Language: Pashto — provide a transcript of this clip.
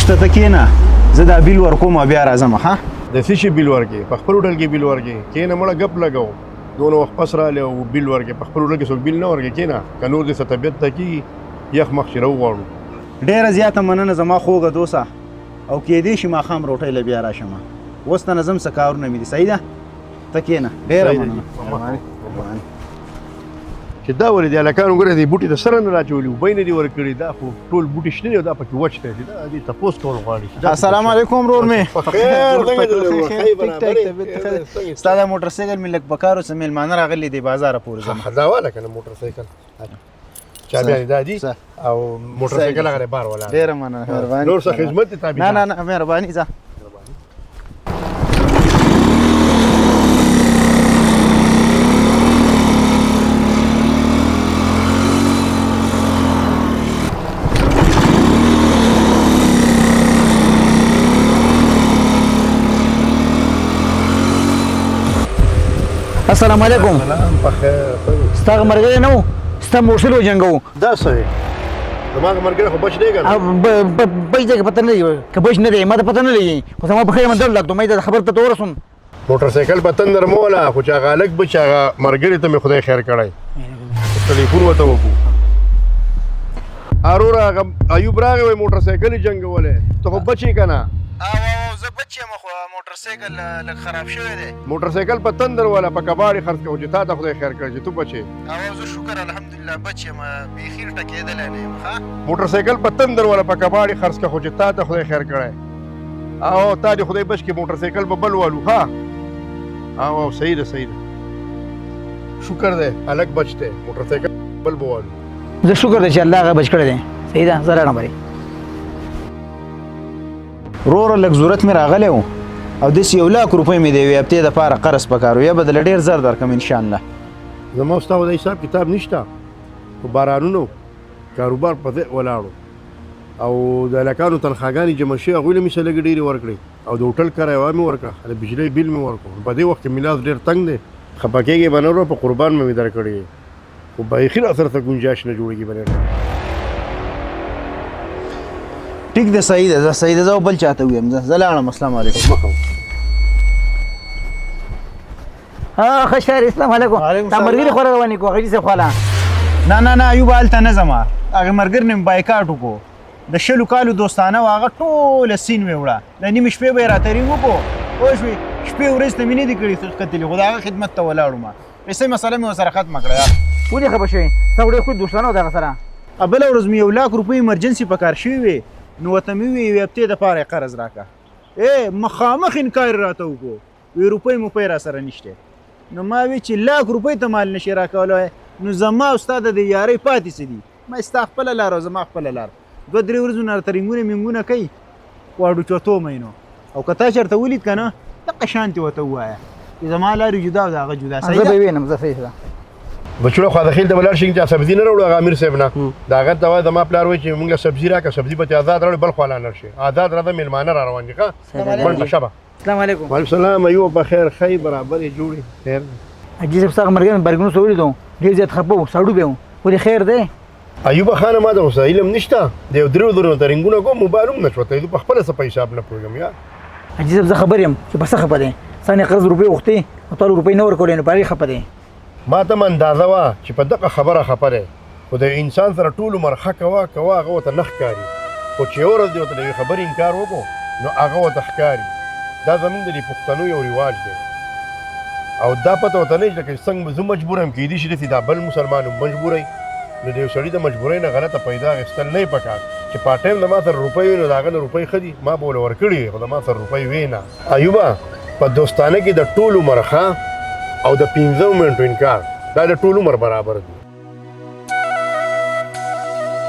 اوس ته کېنه، زه دا بیل ورکوم او بیا راځم. ښه، د څه شي بیل ورکې؟ په خپل هوټل کې بیل ورکې؟ کېنه مړه، ګپ لګو. دونه وخت پس راغلی او بیل ورکې؟ په خپل هوټل کې څوک بیل نه ورکې. کېنه، که نور دې څه طبیعت ته کېږي، یخ مخ چې راوغواړو. ډېره زیاته مننه زما خوږه دوسه، او کېدای شي ماښام روټۍ له بیا راشم. اوس ته نه ځم، څه کارونه مې دي. صحیح ده، ته کېنه. ډېره مننه، مهرباني. چې دا ولې د هلکانو ګوره دې بوټي ته سره نه راچولي، اوبه یې نه دي ورکړي. دا خو ټول بوټي شنه دي او دا پکې وچ دی چې دا دې تپوس کول غواړي. السلام علیکم ورور مې. ستا دا موټر سایکل مې لږ پکار و، څه مېلمانه راغلي دي، بازاره پورې ځم. دا واله که نه موټر سایکل چابیانې دا دي او موټر سایکل هغه بار ولاړ. ډېره مننه، مهرباني. نور څه خدمت دی تابع؟ نه نه نه، مهرباني، ځه. السلام علیکم. سلام، په خیر. ستا مرګ نه و، ستا موټر وجنګو. دا څه دی؟ زما مرګ خو بچ دی کنه. بچ دی پته نه دی، که بچ نه دی ما ته پته نه لګي، خو زما په خیر مندل لګدو مې دا خبر ته ورسوم. موټر سایکل په تندر مولا، خو چې هغه هلک بچ، هغه مرګري ته مې خدای خیر کړی. ټلیفون ورته وکړو. اروره، هغه ایوب راغی، وایي موټر سایکل یې جنګولی، ته خو بچ یې که نه؟ او زه بچ یم، خو موټر سایکل لږ خراب شوی دی. موټر سایکل په تندر والا په کباړي خرڅ کوو چې تا ته خدای خیر کړی چې ته بچې. او زه شکر الحمدلله بچ یم، بیخي ټکېدلی نه یم. ښه، موټر سایکل په تندر والا په کباړي خرڅ که، خو چې تا ته خدای خیر کړی او تا دې خدای بچ کړي، موټر سایکل به بل والو. ښه، او صحیح ده، صحیح ده، شکر دی هلک بچ دی، موټر سایکل بل به والو. زه شکر دی چې الله هغه بچ کړی دی. صحیح ده، زه راړم. وروره، لږ ضرورت مې راغلی و او داسې 1 لک روپۍ مې د یوې هفتې دپاره قرض پکار و، یا به دله ډېر زر درکړم انشاءالله. زما ستا خو د حساب کتاب نشته، خو بارانونو کاروبار په ځای ولاړو او د هلکانو تنخواګانې جمع شوې، هغوی له مې څه لږې ډېرې ورکړې او د هوټل کرایه مې ورکړه، د بجلۍ بیل مې ورکړو. په دې وخت کې مې لاس ډېر تنګ دی. خفه کېږې به نه وروره، په قربان به مې درکړي، خو بیخي را سره څه ګنجایش نه جوړېږي بلې. ټیک ده، صحیح ده، زه صحیح ده، زه بل چاته ویم. زه لاړم، السلام علیکم. ها خشار، السلام علیکم. تا مرګري خوره روانې کو غږی څه خواله؟ نه نه نه ایوب، هلته نه ځم. هغه مرګر نه بایکاټ وکړو، د 20 کالو دوستانه وه، هغه ټوله سین مې وړه. د نیمې شپې به یې راته رینګ وکړو، پوه شوې؟ شپې ورځ ته مې نه دي کړي کتلي، خو د هغه خدمت ته ولاړو. ما پیسې مسله مې ورسره ختمه کړه یار. ولې خفه شوې؟ ستا وړې خو دوستانه و دغه سره. بله ورځ مې 1 لک روپۍ ایمرجنسي په کار شوې وې، نو ورته مې وویل یوې هفتې دپاره یې قرض راکړه. ای مخامخ انکار راته وکړو، وی روپۍ موپۍ را سره نشته. نو ما وی چې لاک روپۍ ته مال نشي راکولی، نو زما او ستا د دې یارۍ پاتې څه دي؟ ما ستا خپله لار او زما خپله لار. دوه درې ورځې نه راته رنګونه مینګونه کوي واډو چوتو مینو، او که تا چېرته ولید که نه، دقه شانتې ورته ووایه چې زما لارې جدا او د هغه جدا. صحیح زه به ده؟ وینم، زه صحیح ده. بچوړه، خو د خیل ته ولاړ شي چې سبزی نه راوړو. هغه امیر صاحب نه دا هغه ته وایي، زما پلار وایي چې موږ له سبزی راکړه، سبزی به آزاد راوړي، بل خوا لا نه شي. آزاد راځه، مېلمانه را روان دي. ښه، منډه شه به. السلام علیکم. وعلیکم السلام. ایو، په خیر، ښه، برابرې، جوړې، خیر. حاجي صاحب، ستا مرګ برګونو سره ولیدو، ډېر زیات خفه و، ساړو به و، ولې خیر دی؟ ایوب خانه، ما ته اوس علم نشته، د یو درېو درو ته رنګونه کوم، موبایل هم نشوته، زه په خپله څه په حساب نه پوهېږم یا. حاجي صاحب، زه خبر یم چې په څه خفه دی. ستا نه قرض روپۍ غوښتې او تا له روپۍ نه ورکولې، نو په هغې خفه دی. ما ته هم اندازه وه چې په دغه خبره خفه دی، خو د انسان سره ټول عمر ښه کوه کوه، هغه ورته نه ښکاري، خو چې یوه ورځ دې ورته د یوې خبرې انکار وکړو، نو هغه ورته ښکاري. دا زمونږ د دې پښتنو یو رواج دی او دا پته ورته نه چې لکه څنګه زه مجبور یم، کېدای شي داسې دا بل مسلمان هم مجبور وي. نو د یو سړي د مجبورۍ نه غلطه پیدا اخیستل نه پکار. چې پارټ ټایم د ما سره روپۍ وي، نو د هغه نه روپۍ ښه دي، ما به ورله ورکړي وي، خو د ما سره روپۍ وې نه. ایوبه، په دوستانه کې د ټول عمر ښه او د 5 منټو انکار، دا د ټول عمر برابر دي.